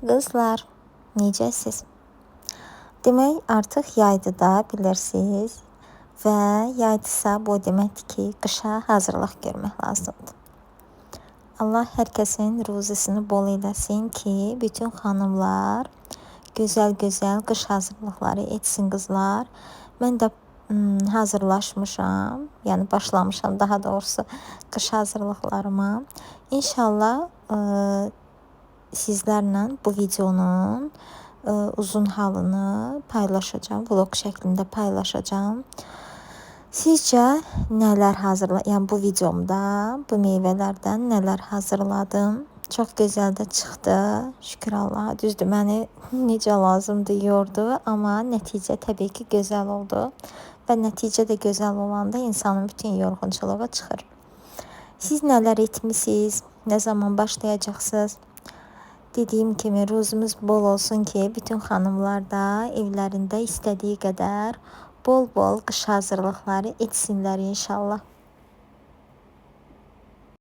Qızlar, necəsiz? Demək, artıq yaydı da, bilirsiniz. Və yaydısa bu deməkdir ki, qışa hazırlıq görmək lazımdır. Allah hər kəsin ruzisini bol eləsin ki, bütün xanımlar gözəl-gözəl qış hazırlıqları etsin qızlar. Mən də hazırlaşmışam, yəni başlamışam daha doğrusu qış hazırlıqlarıma. İnşallah sizlərlə bu videonun uzun halını paylaşacağım, vlog şəklində paylaşacağım. Sizcə nələr hazırla, yəni bu videomda bu meyvələrdən nələr hazırladım? Çox gözəl də çıxdı. Şükür Allaha. Düzdür, məni necə lazımdır yordu, amma nəticə təbii ki gözəl oldu. Və nəticə də gözəl olanda insanın bütün yorğunçuluğu çıxır. Siz nələr etmisiniz? Nə zaman başlayacaqsınız? Dediyim kimi ruzumuz bol olsun ki, bütün xanımlar da evlərində istədiyi qədər bol-bol qış hazırlıqları etsinlər inşallah.